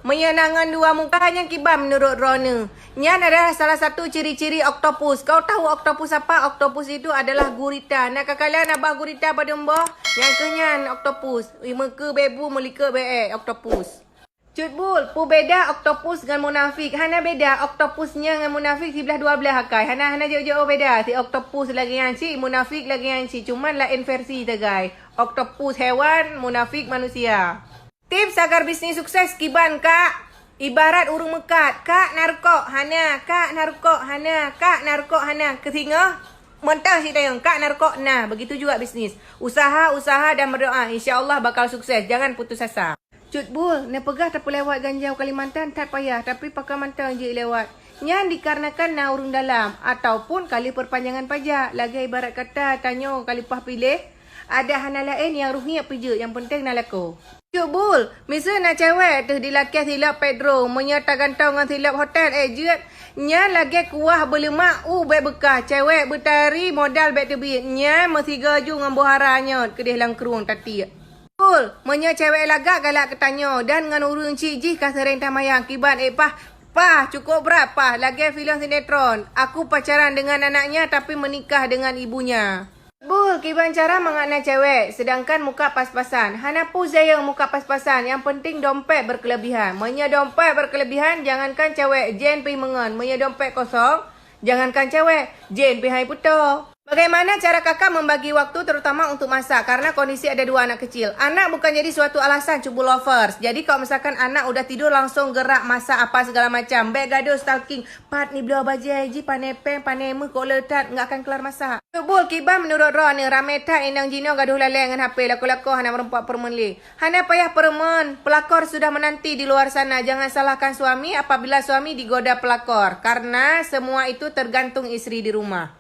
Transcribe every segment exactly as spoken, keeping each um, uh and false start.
Meunyoe na ngon dua muka nyan kiban meunurot droeneuh. Nyan adalah salah satu ciri-ciri oktopus. Kau tahu oktopus apa? Oktopus itu adalah gurita. Na kakalon abah gurita padum boh? Nyan keuh nyan oktopus. Meukeue bèe bu, meulikot bèe èk, oktopus. Cut Bul, peue beda oktopus ngon munafik? Hana beda, oktopus nyan ngon munafik siblah dua blaih akai. Hana, hana jeuet-jeuet beda. Si oktopus lagèe nyan cit, munafik lagèe nyan cit. Cuman laén versi sagai. Oktopus hewan, munafik manusia. Tips agar bisnis sukses kiban, Kak. Ibarat ureueng meukat, Kak, na rukok? Hana. Kak, na rukok? Hana. Kak, na rukok? Hana. Keu singoh, mantong cit tanyong, Kak, na rukok? Na. Begitu juga bisnis. Usaha, usaha dan berdoa. Insya Allah bakal sukses. Jangan putus asa. Cut Bul, neupeugah tapeulewat ganjau Kalimantan that payah, tapi pakon mantong jeuet lewat. Nyan dikarenakan na ureueng dalam, ataupun ka lheueh perpanjangan pajak. Lagèe ibarat kata tanyoe ka leupah piléh, adak hana laén nyang ruhiek pih jeuet, nyang penting na lakoe. Cut Bul, miseue na cewek teuh dilakèe silop Pedro, meunyoe tagantong ngon silop hotel, eh, jeuet, nyan lagèe kuah beuleumak u bèk beukah, cewek beutari modal bèk teubiet, nyan meusigoe ju ngon boh hara nyot keudeh lam krueng tatiek. Bul, meunyoe cewek lagak galak keu tanyoe dan ngon ureueng cit jih ka seuréng tamayang kiban, eh, pah, pah, cukôp brat, pah, lagèe filem sinetron, Aku Pacaran Dengan Anaknya Tapi Menikah Dengan Ibunya. Bul, kiban cara mangat na cewek, sedangkan muka pas-pasan. Hana peue zayong muka pas-pasan, nyang penting dompet berkelebihan. Meunyoe dompet berkelebihan, jangankan cewek, jén pih meungon. Meunyoe dompet kosong, jangankan cewek, jén pih han ipeutoe. Bagaimana cara Kakak membagi waktu terutama untuk masak karena kondisi ada dua anak kecil? Anak bukan jadi suatu alasan, Cut Bul lovers. Jadi kalau misalkan anak udah tidur langsung gerak masak apa segala macam. Bèk gadoh stalking. Pat nibloe bajèe jih, pane pèng, pane meuh, kok le that, nggak akan kelar masak. Cut Bul, kiban meunurot droeneuh, ramè that inong jinoe gadoh lalè ngon H P, lakoe-lakoe hana meureumpok peureumeun lé. Hana payah peureumeun, pelakor sudah menanti di luar sana. Jangan salahkan suami apabila suami digoda pelakor, karena semua itu tergantung istri di rumah.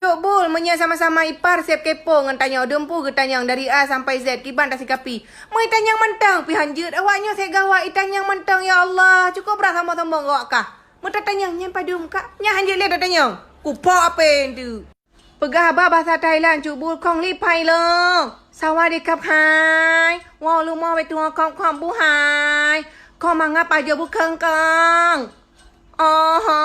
Cut Bul, meunyoe sama-sama ipar seb kepo ngon tanyoe, dum peue geutanyong dari A sampai Z, kiban tasikapi. Meu itanyong mantong pih han jeuet, awak nyoe seb gawat itanyong mantong, ya Allah, cukôp brat sombong-sombong gawak kah. Meutatanyong nyan padum, Kak? Nyan han jeuet lé tatanyong. Kuphok apé entu. Peugah haba basa Thailand, Cut Bul, khong li phai lôn. Sawadee khap hai. Woe leumo bèk tuwoe khop-khop bu hai. Khong mangat pajoh bu khong-khong. Oho,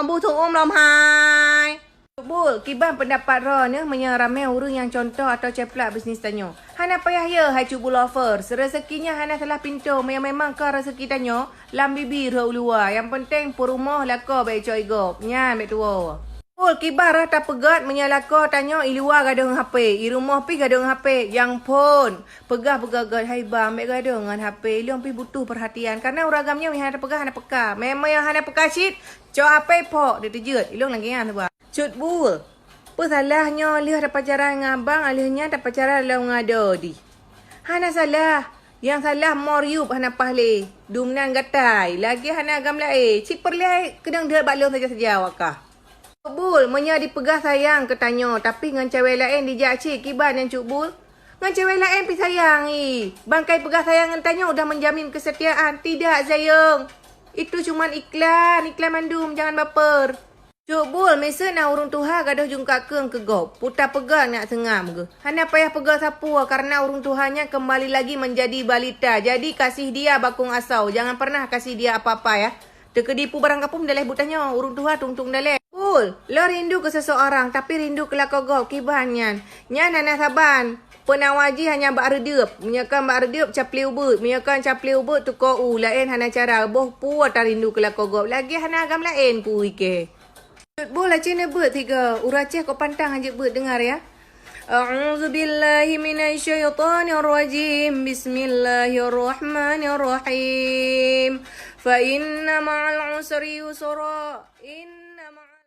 bu tuom lom hai. Cut Bul, kiban peundapat droeneuh meunyoe ramè ureueng nyang cuntoh atau ceuplak bisnis tanyoe? Hana payah yö, hai Cut Bul lovers. Reuzeki nyan hana salah pintoe, meunyoe memang ka reuzeki tanyoe, lam bibi rhot u luwa. Nyang penting peurumoh lakoe bèk icok i gob. Nyan bèk tuwoe. Bul, kiban rhah tapeugöt meunyoe lakoe tanyoe i luwa gadoh ngon H P, i rumoh pih gadoh ngon H P, nyang phôn. Peugah beugöt-göt, "Hai bang, bèk gadoh ngon H P, lôn pih butuh peurhatian." Karena ureueng agam nyoe hana tapeugah, hana peka. Memang nyang hana peka cit, cok H P phok, deuh teujeuet. Ilôn lagèe nyan saban. Cut Bul, peue salah nyoe lheueh tapacaran ngon abang, lheueh nyan tapacaran lom ngon Dodi? Hana salah. Nyang salah mor yup hana paih lé. Dum nan gatai, lagèe hana agam laén. Cit peureulèe keudong deuet bak lôn saja-saja awak kah. Cut Bul, meunyoe dipeugah sayang keu tanyoe, tapi ngon cewek laén dijak cit, kiban nyan Cut Bul? Ngon cewek laén pih sayang, ih. Bangkai peugah sayang ngon tanyoe udah menjamin kesetiaan. Tidak, zayong. Itu cuman iklan, iklan mandum, jangan baper. Cut Bul, miseue na ureueng tuha gadoh jungkat keueng keu gob, peue tapeugöt nyak seungab geuh. Hana payah peugöt sapeue, karena ureueng tuha nyan kembali lagi menjadi balita. Jadi, kasih dia bakong asau, jangan pernah kasih dia apa-apa, ya. Teukeudi peue barang kapôm daleh buet tanyoe, ureueng tuha tung-tung daleh. Bul, lôn rindu keu seseorang, tapi rindu keu lakoe gob, kiban nyan. Nyan hana saban. Peunawa jih hanya bak reudeup. Meunyoe kon bak reudeup, caplé ubeut. Meunyoe kon caplé ubeut, tukoe u. Laén hana cara, boh peue tarindu keu lakoe gob. Lagèe hana agam laén peue ikèe. Cut Bul, aci neubeuet sigoe, ureueng Aceh kok pantang hanjeuet beuet, deungar ya. A'udzu billahi minasy syaithanir rajim. Bismillahirrahmanirrahim. Fa inna ma'al usri yusra. In